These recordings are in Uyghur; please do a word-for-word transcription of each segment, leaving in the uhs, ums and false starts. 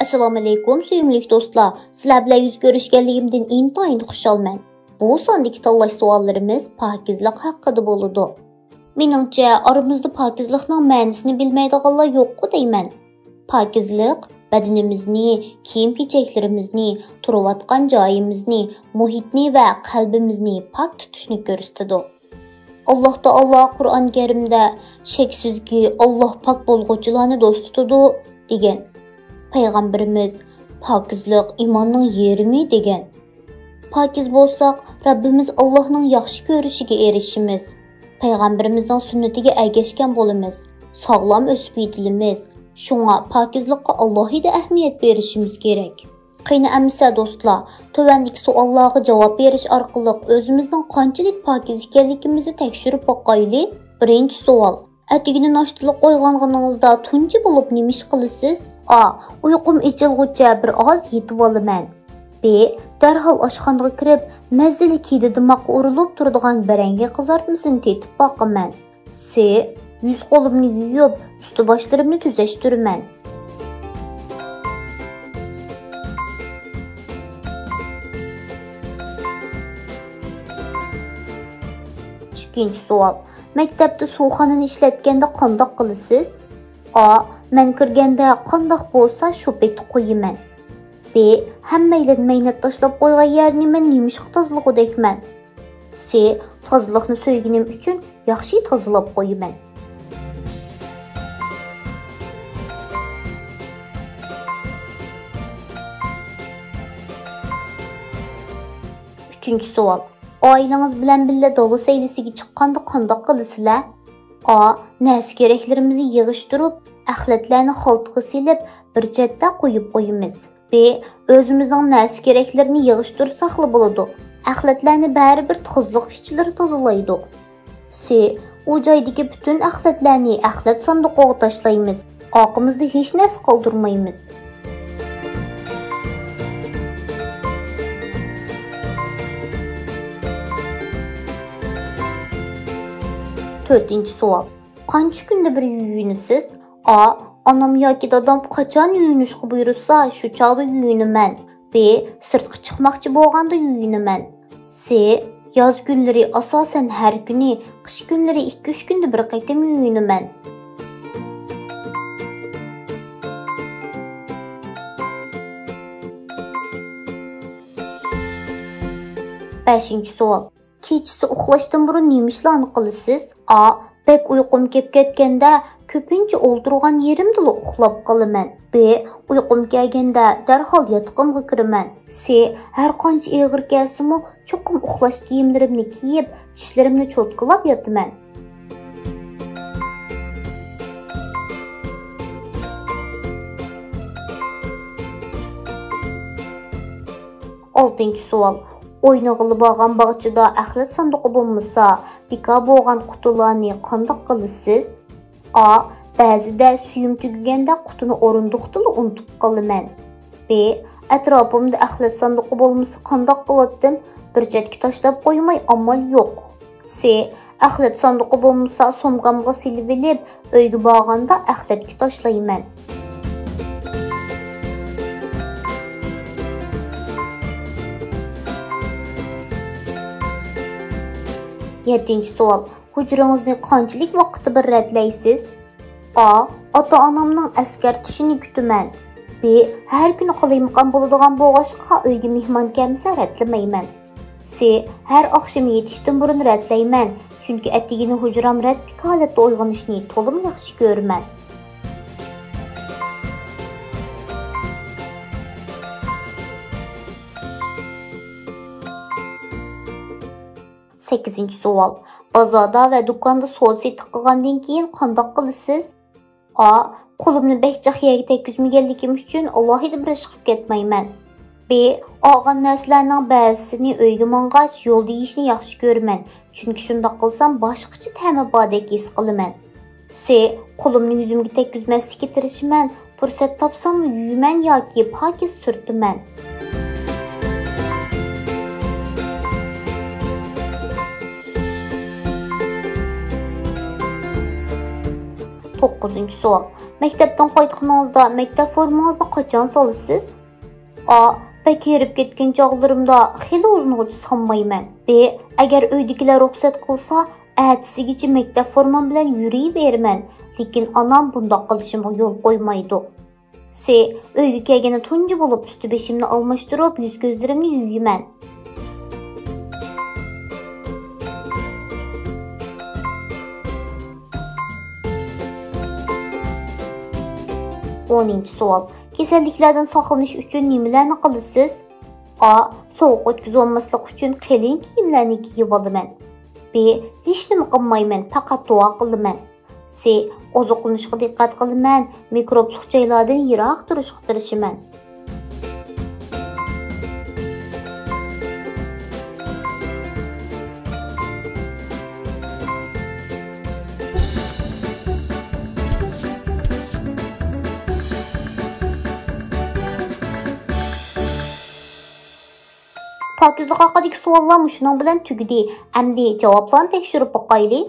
ئەسسالامۇئەلەيكۇم، سۆيۈملۈك دوستلار. سىلەر بىلەن يۈز كۆرۈشكەنلىكىمدىن ئىنتايىن خۇشالمەن. بۇ ساندىكى تاللاش سوئاللىرىمىز پاكىزلىق ھەققىدە بولىدۇ. مېنىڭچە، ئارىمىزدا پاكىزلىقنىڭ مەنىسىنى بىلمەيدىغانلار يوققۇ دەيمەن. پاكىزلىق بەدىنىمىزنى، كىيىم-كېچەكلىرىمىزنى، تۇرۇۋاتقان جايىمىزنى، مۇھىتنى ۋە قەلبىمىزنى پاك تۇتۇشنى كۆرسىتىدۇ. ئاللاھ تائالا قۇرئان كەرىمدە، «شەكسىزكى، ئاللاھ پاك بولغۇچىلارنى دوست تۇتىدۇ» دېگەن. پەيغەمبىرىمىز، «پاكىزلىق ئىماننىڭ يېرىمى» دېگەن. پاكىز بولساق، رەببىمىز ئاللاھنىڭ ياخشى كۆرۈشىگە ئېرىشىمىز. پەيغەمبىرىمىزنىڭ سۈننىتىگە ئەگەشكەن بولىمىز. ساغلام ئۆسۈپ يېتىلىمىز. شۇڭا پاكىزلىققا ئالاھىدە ئەھمىيەت بېرىشىمىز كېرەك. قېنى ئەمىسە دوستلار، تۆۋەندىكى سوئاللارغا جاۋاب بېرىش ئارقىلىق ئۆزىمىزنىڭ قانچىلىك پاكىز ئىكەنلىكىمىزنى تەكشۈرۈپ باقايلى. بىرىنچى سوئال. ئەتىگىنى ناشتىلىق قويغانغىنىڭىزدا تۇنجى بولۇپ نېمە ئىش قىلىسىز؟ ئا، ئۇيقۇم ئېچىلغۇچە بىر ئاز يېتىۋالىمەن. ب، دەرھال ئاشخانىغا كىرىپ، مەززىلىك ھىدى دىماققا ئۇرۇلۇپ تۇرىدىغان بەرەڭگە قىزارتمىسىنى تېتىپ باقىمەن. سې، يۈز قولۇمنى يۇيۇپ، ئۈستى باشلىرىمنى تۈزەشتۈرىمەن. ئىككىنچى سوئال. مەكتەپتە سۇخانىنى ئىشلەتكەندە قانداق قىلىسىز؟ ئا، مەن كىرگەندە قانداق بولسا شۇ پېتى قويىمەن. ب، ھەممەيلەن مەينەت تاشلاپ قويغان يەرنى مەن نېمىشقا تازىلىغۇدەكمەن؟ سې، تازىلىقنى سۆيگىنىم ئۈچۈن ياخشى تازىلاپ قويىمەن. ئۈچىنچى سوئال. ئائىلىڭىز بىلەن بىللە دالا سەيلىسىگە چىققاندا قانداق قىلىسىلەر؟ ئا، نەرسە-كېرەكلىرىمىزنى يىغىشتۇرۇپ، ئەخلەتلەرنى خالتىغا سېلىپ، بىر چەتتە قويۇپ قويىمىز. ب، ئۆزىمىزنىڭ نەرسە-كېرەكلىرىنى يىغىشتۇرساقلا بولىدۇ. ئەخلەتلەرنى بەرىبىر تازىلىق ئىشچىلىرى تازىلايدۇ. سې، ئۇ جايدىكى پۈتۈن ئەخلەتلەرنى ئەخلەت ساندۇقىغا تاشلايمىز. ئارقىمىزدا ھېچ نەرسە قالدۇرمايمىز. تۆتىنچى سوئال. قانچە كۈندە بىر يۇيۇنىسىز؟ ئا، ئانام ياكى دادام قاچان يۇيۇنۇشقا بۇيرۇسا، شۇ چاغدا يۇيۇنىمەن. ب، سىرتقا چىقماقچى بولغاندا يۇيۇنىمەن. سې، ياز كۈنلىرى ئاساسەن ھەر كۈنى، قىش كۈنلىرى ئىككى-ئۈچ كۈندە بىر قېتىم يۇيۇنىمەن. بەشىنچى سوئال. كېچىسى ئۇخلاشتىن بۇرۇن نېمە ئىشلارنى قىلىسىز؟ ئا، بەك ئۇيقۇم كېلىپ كەتكەندە، كۆپىنچە ئولتۇرغان يېرىمدىلا ئۇخلاپ قالىمەن. ب، ئۇيقۇم كەلگەندە دەرھال ياتىقىمغا كىرىمەن. سې، ھەر قانچە ئېغىر كەلسىمۇ، چوقۇم ئۇخلاش كىيىملىرىمنى كىيىپ، چىشلىرىمنى چوتكىلاپ ياتىمەن. ئالتىنچى سوئال. ئوينىغىلى بارغان باغچىدا ئەخلەت ساندۇقى بولمىسا، بىكار بولغان قۇتىلارنى قانداق قىلىسىز؟ ئا، بەزىدە سۈيۈم تۈگىگەندە قۇتىنى ئورۇندۇقتىلا ئۇنتۇپ قالىمەن. ب، ئەتراپىمدا ئەخلەت ساندۇقى بولمىسا قانداق قىلاتتىم؟ بىر چەتكە تاشلاپ قويماي ئامال يوق. سې، ئەخلەت ساندۇقى بولمىسا سومكامغا سېلىۋېلىپ، ئۆيگە بارغاندا ئەخلەتكە تاشلايمەن. يەتتىنچى سوئال. ھۇجرىڭىزنى قانچىلىك ۋاقىتتا بىر رەتلەيسىز؟ ئا، ئاتا-ئانامنىڭ ئەسكەرتىشىنى كۈتىمەن. ب، ھەر كۈنى قالايمىقان بولىدىغان بولغاچقا، ئۆيگە مېھمان كەلمىسە رەتلىمەيمەن. سې، ھەر ئاخشىمى يېتىشتىن بۇرۇن رەتلەيمەن، چۈنكى ئەتىگىنى ھۇجرام رەتلىك ھالەتتە ئويغىنىشنى تولىمۇ ياخشى كۆرىمەن. سەككىزىنچى سوئال. بازاردا ۋە دۇكاندا سودا سېتىق قىلغاندىن كېيىن قانداق قىلىسىز؟ ئا، قولۇمنى بەك جىق يەرگە تەگكۈزمىگەنلىكىم ئۈچۈن ئالاھىدە بىر ئىش قىلىپ كەتمەيمەن. ب، ئالغان نەرسىلەرنىڭ بەزىسىنى ئۆيگە ماڭغاچ يولدا يېيىشنى ياخشى كۆرىمەن، چۈنكى شۇنداق قىلسام باشقىچە تەمى باردەك ھېس قىلىمەن. سې، قولۇمنى يۈزۈمگە تەگكۈزمەسلىككە تىرىشىمەن، پۇرسەت تاپساملا يۇيىمەن ياكى پاكىز سۈرتىمەن. توققۇزىنچى سوئال. مەكتەپتىن قايتقىنىڭىزدا مەكتەپ فورمىڭىزنى قاچان سالىسىز؟ ئا، بەك ھېرىپ كەتكەن چاغلىرىمدا خېلى ئۇزۇنغىچە سالمايمەن. بى، ئەگەر ئۆيدىكىلەر رۇخسەت قىلسا، ئەتىسىگىچە مەكتەپ فورمام بىلەن يۈرۈۋېرىمەن، لېكىن ئانام بۇنداق قىلىشىمغا يول قويمايدۇ. سى، ئۆيگە كەلگەندە تۇنجى بولۇپ ئۈستى بېشىمنى ئالماشتۇرۇپ، يۈز كۆزلىرىمنى يۇيىمەن. ئونىنچى سوئال. كېسەللىكلەردىن ساقلىنىش ئۈچۈن نېمىلەرنى قىلىسىز؟ ئا، سوغۇق ئۆتكۈزۈۋالماسلىق ئۈچۈن قېلىن كىيىملەرنى كىيىۋالىمەن. بى، ھېچنېمە قىلمايمەن، پەقەت دۇئا قىلىمەن. سى، ئوزۇقلىنىشقا دىققەت قىلىمەن، مىكروبلۇق جايلاردىن يىراق تۇرۇشقا تىرىشىمەن. پاكىزلىق ھەققىدىكى سوئاللار مۇشۇنىڭ بىلەن تۈگىدى. ئەمدى جاۋابلارنى تەكشۈرۈپ باقايلى.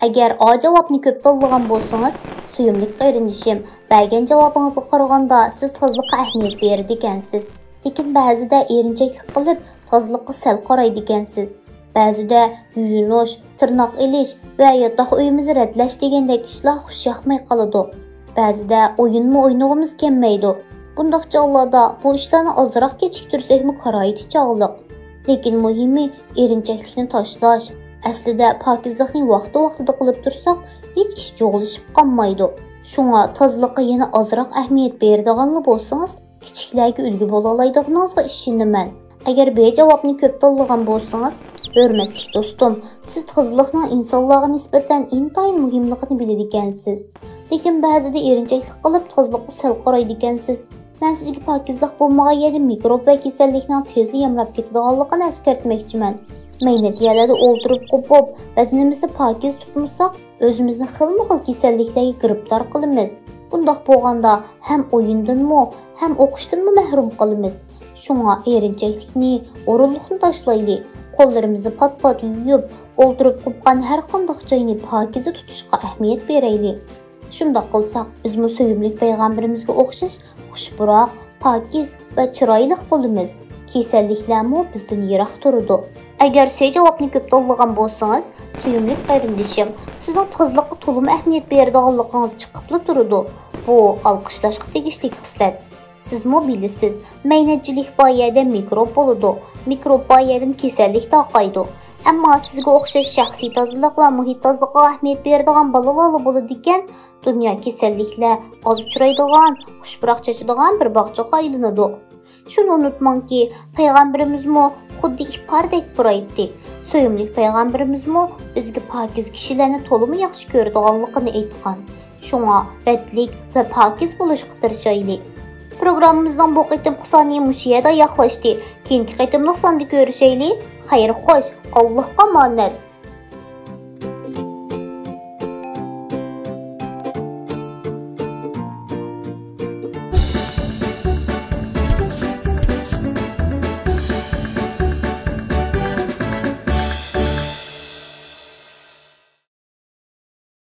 ئەگەر ئا جاۋابنى كۆپ تاللىغان بولسىڭىز، سۆيۈملۈك قېرىندىشىم، بەرگەن جاۋابىڭىزغا قارىغاندا سىز تازىلىققا ئەھمىيەت بېرىدىكەنسىز. لېكىن بەزىدە ئېرىنچەكلىك قىلىپ، تازىلىققا سەل قارايدىكەنسىز. بەزىدە يۇيۇنۇش، تىرناق ئېلىش ۋە ياتاق ئۆيىمىزنى رەتلەش دېگەندەك ئىشلار خۇش ياقماي قالىدۇ. بەزىدە ئويۇنمۇ ئوينىغۇمىز كەلمەيدۇ. بۇنداق چاغلاردا بۇ ئىشلارنى ئازراق كېچىكتۈرسەكمۇ كارايتى چاغلىق. لېكىن مۇھىمى ئېرىنچەكلىكنى تاشلاش. ئەسلىدە پاكىزلىقنى ۋاقتى-ۋاقتىدا قىلىپ تۇرساق، ھېچ ئىش جۇغلىشىپ قالمايدۇ. شۇڭا تازىلىققا يەنە ئازراق ئەھمىيەت بېرىدىغانلا بولسىڭىز، كىچىكلەرگە ئۈلگە بولالايدىغىنىڭىزغا ئىشىنىمەن. ئەگەر بى جاۋابنى كۆپ تاللىغان بولسىڭىز، ھۆرمەتلىك دوستۇم، سىز تازىلىقنىڭ ئىنسانلارغا نىسبەتەن ئىنتايىن مۇھىملىقىنى بىلىدىكەنسىز. لېكىن بەزىدە ئېرىنچەكلىك قىلىپ تازىلىققا سەل قارايدىكەنسىز. مەن سىزگە پاكىزلىق بولمىغان يەردە مىكروب ۋە كېسەللىكنىڭ تېزلا يامراپ كېتىدىغانلىقىنى ئەسكەرتمەكچىمەن. مەينەت يەرلەردە ئولتۇرۇپ قوپۇپ، بەدىنىمىزنى پاكىز تۇتمىساق، ئۆزىمىزنى خىلمۇخىل كېسەللىكلەرگە گىرىپتار قىلىمىز. بۇنداق بولغاندا ھەم ئويۇندىنمۇ، ھەم ئوقۇشتىنمۇ مەھرۇم قالىمىز. شۇڭا ئېرىنچەكلىكنى، ھۇرۇنلۇقنى تاشلايلى. قوللىرىمىزنى پات-پات يۇيۇپ، ئولتۇرۇپ قوپقان ھەر قانداق جاينى پاكىزە تۇتۇشقا ئەھمىيەت بېرەيلى. شۇنداق قىلساق، بىزمۇ سۆيۈملۈك پەيغەمبىرىمىزگە ئوخشاش خۇش پۇراق، پاكىز ۋە چىرايلىق بولىمىز. كېسەللىكلەرمۇ بىزدىن يىراق تۇرىدۇ. ئەگەر سى جاۋابنى كۆپ تاللىغان بولسىڭىز، سۆيۈملۈك قېرىندىشىم، سىزنىڭ تازىلىققا تولىمۇ ئەھمىيەت بېرىدىغانلىقىڭىز چىقىپلا تۇرىدۇ. بۇ ئالقىشلاشقا تېگىشلىك خىسلەت. سىزمۇ بىلىسىز، مەينەتچىلىك بار يەردە مىكروب بولىدۇ، مىكروب بار يەردىن كېسەللىك تارقايدۇ. ئەمما سىزگە ئوخشاش شەخسىي تازىلىق ۋە مۇھىت تازىلىقىغا ئەھمىيەت بېرىدىغان بالىلارلا بولىدىكەن، دۇنيا كېسەللىكلەر ئاز ئۇچرايدىغان، خۇش پۇراق چېچىدىغان بىر باغچىغا ئايلىنىدۇ. شۇنى ئۇنتۇماڭكى، پەيغەمبىرىمىزمۇ خۇددى ئىپاردەك پۇرايتتى. سۆيۈملۈك پەيغەمبىرىمىزمۇ بىزگە پاكىز كىشىلەرنى تولىمۇ ياخشى كۆرىدىغانلىقىنى ئېيتقان. شۇڭا رەتلىك ۋە پاكىز بولۇشقا تىرىشايلى. پروگراممىمىزنىڭ بۇ قېتىمقى سانى مۇشۇ يەردە ئاياغلاشتى. كېيىنكى قېتىملىق ساندا كۆرۈشەيلى. خەير خوش، ئاللاھقا ئامانەت.